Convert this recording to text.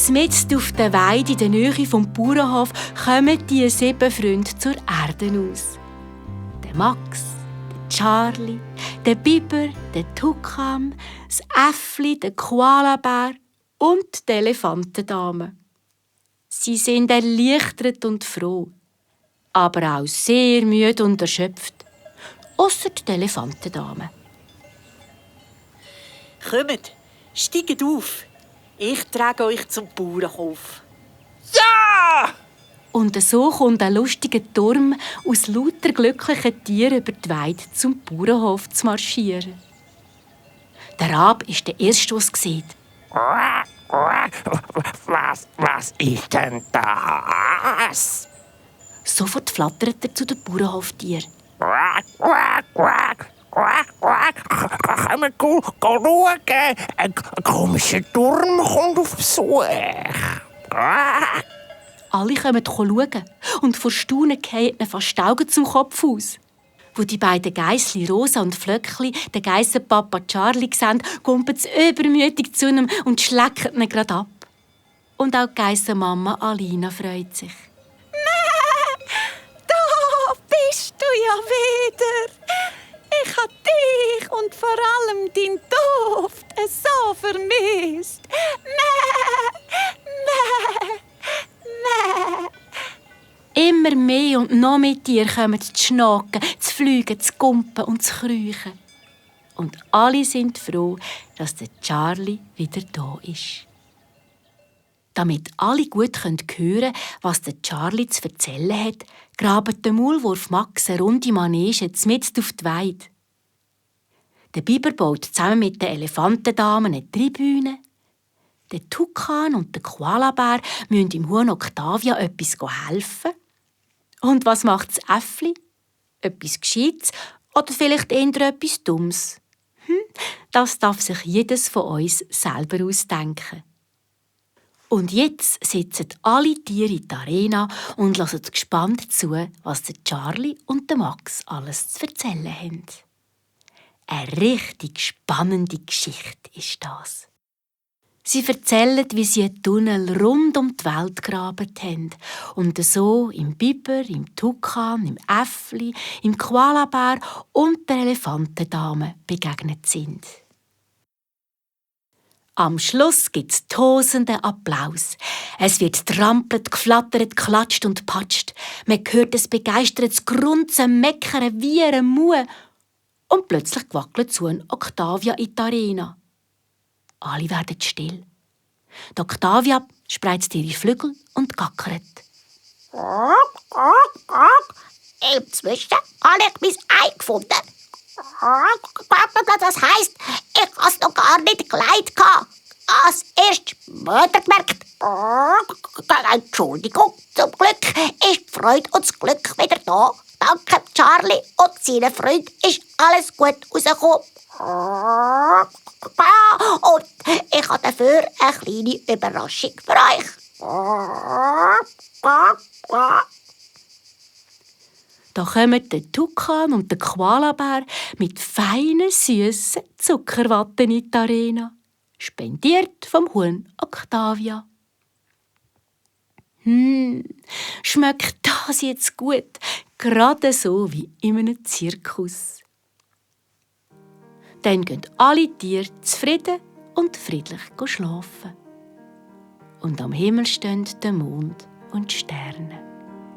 Mitten auf der Weide in der Nähe vom Bauernhof kommen die 7 Freunde zur Erde aus. Der Max, der Charlie, der Biber, der Tukan, das Äffli, der Koalabär und die Elefantendame. Sie sind erleichtert und froh, aber auch sehr müde und erschöpft. Ausser die Elefantendame. Kommt, steigt auf. Ich trage euch zum Bauernhof. Ja! Und so kommt ein lustiger Turm aus lauter glücklichen Tieren über die Weide zum Bauernhof zu marschieren. Der Rab ist der Erste, der es sieht. Was ist denn das? Sofort flattert er zu den Bauernhoftieren. Können wir schauen? Ein komischer Turm kommt auf Besuch. Alle kommen schauen und vor Staunen fallen ihnen fast die Augen zum Kopf aus. Wo die beiden Geissli Rosa und Flöckli den Geissenpapa Charlie sehen, kumpeln sie übermütig zu ihm und schlecken ihn gerade ab. Und auch die Geissenmama Alina freut sich. Da bist du ja wieder. Ich habe dich und vor allem deinen Duft so vermisst. Immer mehr und noch mehr Tiere kommen zu schnaken, zu fliegen, zu gumpen und zu kriechen. Und alle sind froh, dass der Charlie wieder da ist. Damit alle gut hören können, was der Charlie zu erzählen hat, graben der Maulwurf Max eine runde Manege mitten auf die Weide. Der Biber baut zusammen mit den Elefantendamen eine Tribüne. Der Tukan und der Koalabär müssen im Huhn Octavia etwas helfen. Und was macht das Äffli? Etwas Gescheites oder vielleicht eher etwas Dummes? Das darf sich jedes von uns selber ausdenken. Und jetzt sitzen alle Tiere in der Arena und hören gespannt zu, was der Charlie und der Max alles zu erzählen haben. Eine richtig spannende Geschichte ist das. Sie erzählen, wie sie einen Tunnel rund um die Welt gegraben haben und so im Biber, im Tukan, im Äffli, im Koalabär und der Elefantendame begegnet sind. Am Schluss gibt es tosenden Applaus. Es wird trampelt, geflattert, geklatscht und patscht. Man hört es begeistertes Grunzen, Meckern, Wiehern, Muhen. Und plötzlich wackelt so ein Octavia in die Arena. Alle werden still. Die Octavia spreizt ihre Flügel und gackert. Inzwischen habe ich mein Ei gefunden. Das heisst, ich habe es noch gar nicht geleitet. Als erst Mutter gemerkt. Entschuldigung, zum Glück ist die Freude und das Glück wieder da. Danke Charlie und seinen Freunden ist alles gut rausgekommen. Und ich habe dafür eine kleine Überraschung für euch. Da kommen der Tukan und der Koalabär mit feinen, süßen Zuckerwatten in die Arena. Spendiert vom Huhn Octavia. Schmeckt das jetzt gut? Gerade so wie in einem Zirkus. Dann gehen alle Tiere zufrieden und friedlich schlafen. Und am Himmel stehen der Mond und die Sterne.